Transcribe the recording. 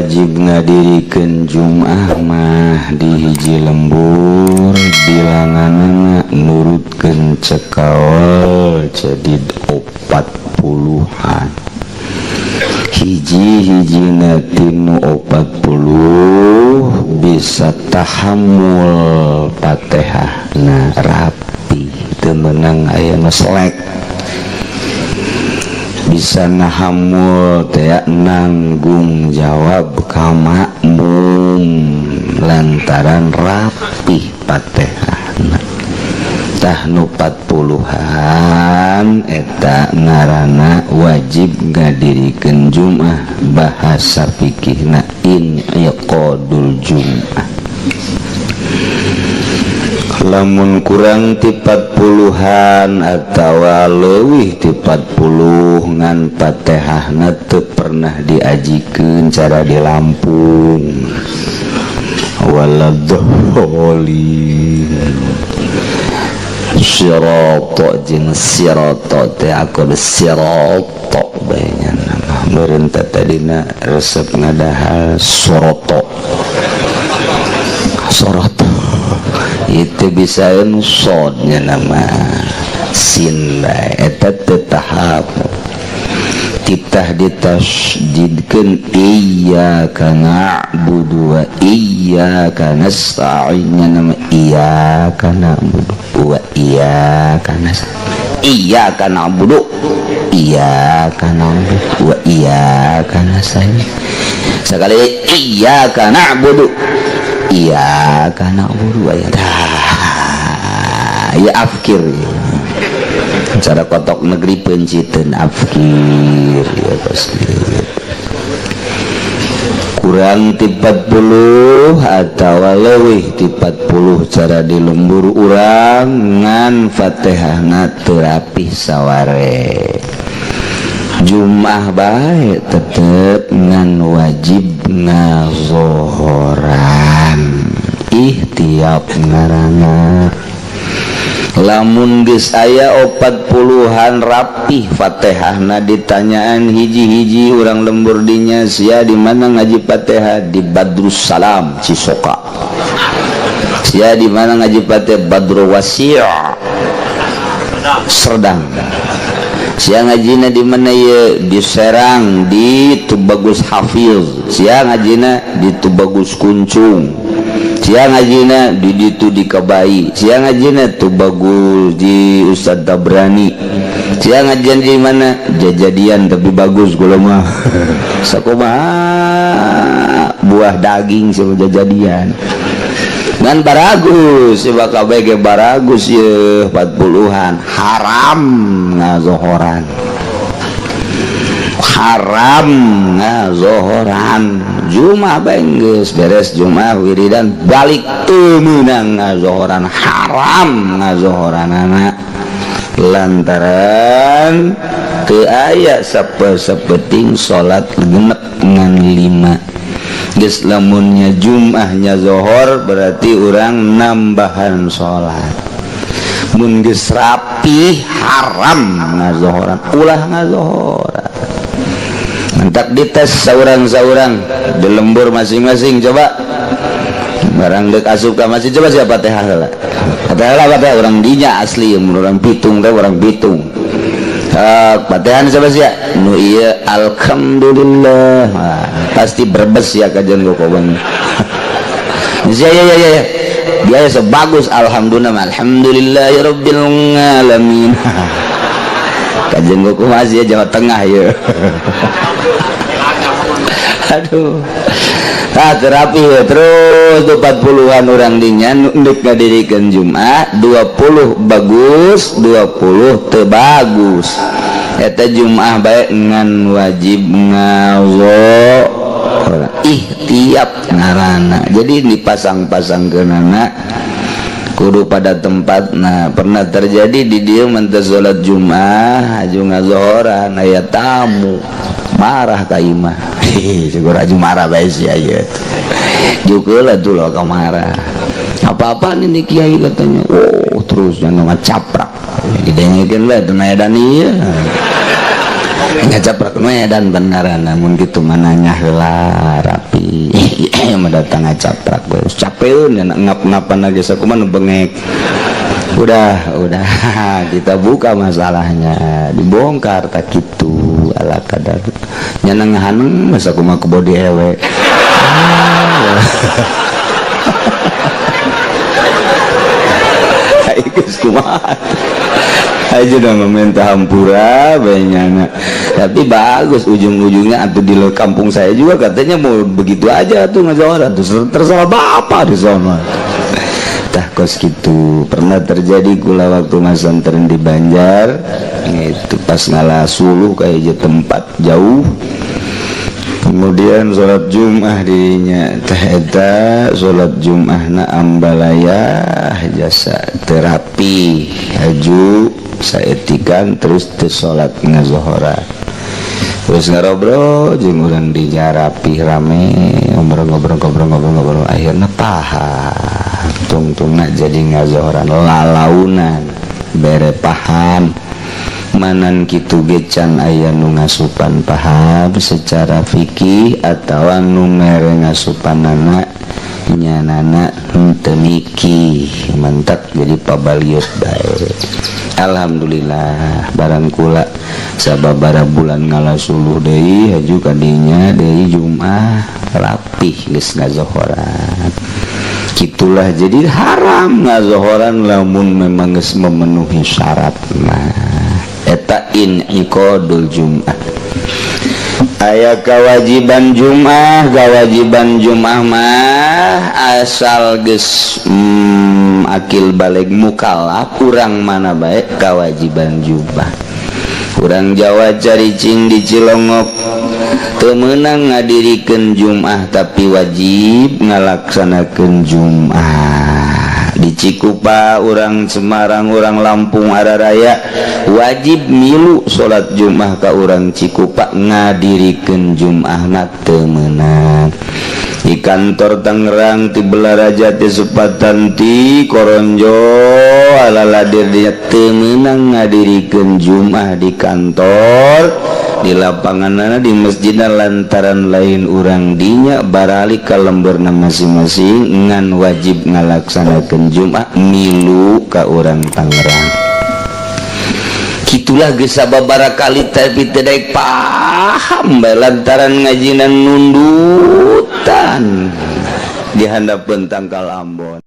Wajib ngadirikeun Jum'ah mah di hiji lembur bilanganana nurutkeun cek kaol jadi 40-an. Hiji hijina tinu 40 bisa tahammul Fatihah, nah rapi, teu meunang aya nu selek. Bisa nahamul teh nanggung jawab ka makmum lantaran rapih Fatihah. Tah, nu 40-an eta ngaranna wajib ngadirikeun Jum'ah, bahasa fikihna in'iqadul Jum'ah. Lamun kurang ti 40-an atawa leuwih ti 40 ngan Fatihahna teu pernah diajikeun cara di Lampung, waladhdallin, sirata jeung sirata teh aku sirata bae nama meureun teh. Tadina resep ngadahal soroto soroto itu bisa sodnya nama sin bae, eta teu tahap titah ditasydidkeun iyyaka na'budu wa iyyaka nasta'in. Nama iyyaka na'budu wa iyyaka nasta'in, iyyaka na'budu, iyyaka na'budu wa iyyaka nasta'in. Sekali iyyaka na'budu, iyyaka na'budu wa ya afkir, cara kotok negeri penciteun afkir ya pasti. Kurang ti 40 atau leuwih ti 40 cara di lembur urang ngan Fatihahna teu rapih, saware Jum'ah bae tetep ngan wajib ngazohoran, ihtiyat ngaranna. Lamun geus aya 40-an rapih Fatihahna, ditanyaan hiji-hiji urang lembur dinya, "Sia di mana ngaji Fatihah?" "Di Badrus Salam Cisoka." "Sia di mana ngaji Fatihah?" "Badrul Wasi' Serdang." "Sia ngajina di mana?" "Ye di Serang, di Tubagus Hafiz." "Sia ngajina?" "Di Tubagus Kuncung." "Sia ngajina?" "Di ditu di Kabai." "Sia ngajina?" "Tubagus di Ustad Tabrani." "Sia ngajian di mana?" "Jajadian, tapi bagus kula mah." Sakumaha buah daging sama jajadian ngan baragus si bakal ge baragus ye 40-an, haram ngazohoran, haram ngazohoran. Jumat bae geus beres Jumat, wiridan, balik, teu meunang ngazohoran, haram ngazohoranana lantaran teu aya sape-sapeting salat genep ngan lima. Geus lamunnya Jumahnya zohor berarti orang nambahan salat. Mun geus rapi haram ngazohoran, ulah ngazohoran. Mentak dites saurang-saurang di lembur masing-masing. Coba barang dek asup ka masjid, coba siapa Fatihah heula, Fatihah heula, Fatihah. Urang dinya asli mun urang Bitung teh, urang Bitung. Fatihah siapa sih nu ieu? Alhamdulillah. Ah, pasti Brebes ya, kajian gokoban ya ya ya ya dia sebagus alhamdulillah, alhamdulillahirabbil alamin. Kajian goku masih ya, Jawa Tengah ya. Aduh. Nah, terapi ya. Terus tuh 40-an orang dinya ndek ngadirikeun Jumat, 20 bagus, 20 teu bagus. Eta Jumat bae ngan wajib ngazo, ihtiyat ngaranna. Jadi dipasang-pasang kenana kudu pada tempat. Nah, pernah terjadi di dia mentah salat Jumat aju ngazohoran, aya tamu marah ka imah. Syukur aju marah bae sia ieu juga lah tuh lo marah apa-apa ini kiai katanya. Oh, terus yang ngacaprak didengekeun lah tuh dan ieu ngacaprak nu edan beneran. Namun gitu mananya heula rapi. Mah datang ngacaprak we, capeun ngap-ngapan lagi, sakumaha nu bengek. Udah kita buka masalahnya, dibongkar tak gitu, ala kadar nyana ngahaneng masa kumaha kebo ewe. Ah, geus kumaha aja udah meminta hampura banyak, tapi bagus ujung-ujungnya. Atau di kampung saya juga katanya mau begitu aja tuh, ngajaran tuh terserah bapak di sana. Tah, kos gitu pernah terjadi kula waktu masantren di Banjar itu, pas ngalah suluh kayak tempat jauh, kemudian sholat Jum'ah dirinya teh eta sholat Jum'ah na ambalaya jasa terapi haju saetikan, terus teu salat ngazohora, terus ngarobrol jeung urang di rapi, rame ngobrol-ngobrol ngobrol-ngobrol ngobrol, akhirnya paham, tungtungna jadi ngazohoran lalaunan, bere paham manan kitu gecan aya nu ngasupan paham secara fikih atau nu mere ngasupanana nyanana henteu mikir, mantap jadi pabaliut bae. Alhamdulillah, barang kula sababara bulan ngala suluh deui, haju kadinya deui Jumat rapih geus ngazohoran. Gitulah, jadi haram ngazohoran lamun memang geus memenuhi syarat. Nah, eta in'iqadul Jum'ah. Aya kewajiban Jum'ah. Kewajiban Jum'ah mah asal geus akil balig, mukallaf, kurang mana baik kewajiban Jum'ah. Kurang Jawa caricing di Cilongok teu meunang ngadirikeun Jum'ah, tapi wajib ngalaksanakeun Jum'ah. Di Cikupa, orang Semarang, orang Lampung Araraya wajib milu salat Jum'ah ka urang Cikupa, ngadirikeun Jum'ah na teu meunang. Di kantor Tangerang, ti Balaraja, ti Sepatan, ti Koronjo, ala ladir dia teu meunang ngadirikeun Jum'ah di kantor, di lapangan, di masjid, lantaran lain urang dinya, baralik ka lemburna masing-masing, ngan wajib ngalaksanakeun Jum'ah milu ka urang Tangerang. Gitulah, geus sababaraha kali tapi teu daek paham bae lantaran ngajinan nundutan di handapeun tangkal ambon.